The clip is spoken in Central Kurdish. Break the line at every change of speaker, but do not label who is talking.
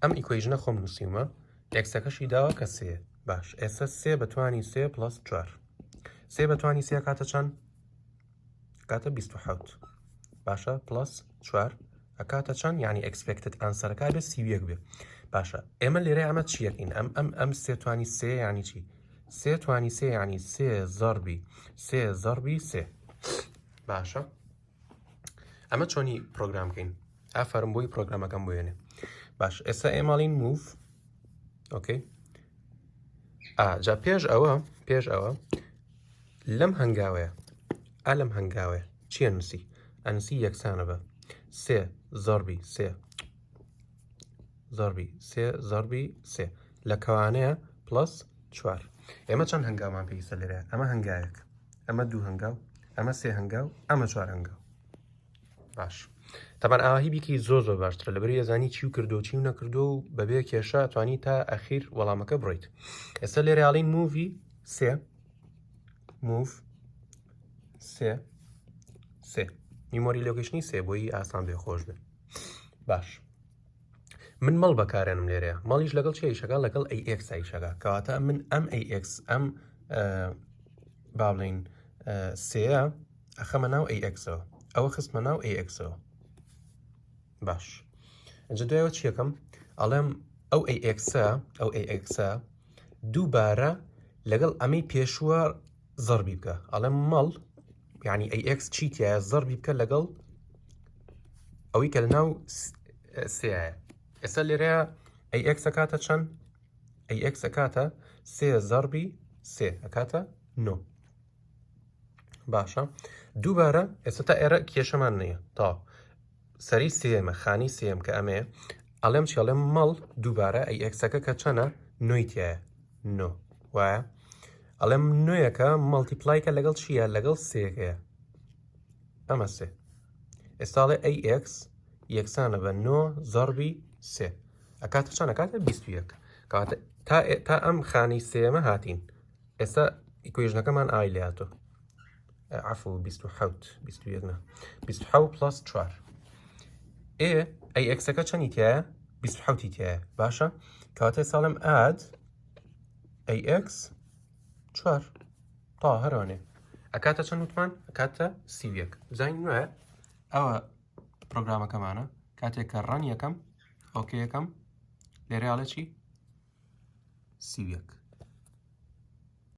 ئەم equation ە خۆم نووسیومە x ەکەشی داوە کە سێ باش ئێستا سێ بەتوانی سێ plus چوار سێ بەتوانی سێ کاتە چەند کاتە 27 باشە plus چوار ئەکاتە چەند یعنی expected answer ەکە بێ 31 بێ باشە ئێمە لێرە ئەمە چیەکەین ئەم ئەم ئەم سێ توانی سێ ینی چی سێ توانی سێ ینی سێ زەربی سێ زەربی سێ باشە ئەمە چۆنی پرۆگرام بکەین ئافەرم بۆی پرۆگرامەکەم بوێنێ باش ئێستا ئێماڵین move okay جا پێش ئەوە پێش ئەوە لەم هەنگاوەیە ئا لەم هەنگاوەیە چیە نووسی ئەنووسی یەکسانە بە سێ زەربی سێ زەربی سێ زەربی سێ لە کەوانەیە plus چوار ئێمە چەند هەنگاومان پێویستە لێرە ئەمە هەنگاوێک ئەمە دوو هەنگاو ئەمە سێ هەنگاو ئەمە چوار هەنگاو باش تەبان ئاهی بیکی زۆر زۆر باشترە لەبەری ئەزانی چی و کردو چی و نەکردو و بەبێ کێشە توانی تا ئەخیر وەڵامەکە بڕیت ئێستا لێرەڵین move ی سێ move سێ سێ memory location ی سێ بۆی ئاسان بێ خۆش بێ باش من mul بەکارێنم لێرەیە mul یش لەگەڵ چی ئیشەکە لەگەڵ AX ئیشەکە کەواتە من ئەم AX ئەم با بڵین سێە ئەخەمە ناو AX ەوە ئەوە خستمە ناو AX ەوە باش ئەجا دوایەوە چیەکەم ئەڵێم ئەو AX ە ئەو AX ە دووبارە لەگەڵ ئەمەی پێشووە زەربی بکە ئەڵێم mul یعنی AX چی تایە زەربی بکە لەگەڵ ئەوەی کە لەناو سێیە ئێستا لێرەیە AX ئەکاتە چەند AX ئەکاتە سێ زەربی سێ ئەکاتە نۆ باشە دووبارە ئێستا تا ئێرە کێشەمان نییە تا سەری سێمە خانی سێم کە ئەمەیە ئەڵێم چێڵێم mul دووبارە AX ەکە کە چەنە نۆی تایە نۆ وایە ئەڵێم نوێیەکە multiply کە لەگەڵ چییە لەگەڵ سێکەیە ئەمە سێ ئێستاڵێ AX یەکسانە بە نۆ زەربی سێ ئەکاتە چەند ئەکاتە 21 کەواتە تا تا ئەم خانی سێمە هاتین ئێستا equation ەکەمان ئای لێ هاتۆ عفو 27 21 نا 27 plus 4 ئێ AX ەکە چەنی تایە 27 تایە باشە کەواتە ساڵم add AX 4 تا هەرانێ ئەکاتە چەند وتمان ئەکاتە 31 زین نوێ ئەوە پرۆگرامەکەمانە کاتێک کە run یەکەم okay یەکەم لێرە ئاڵێ چی 31.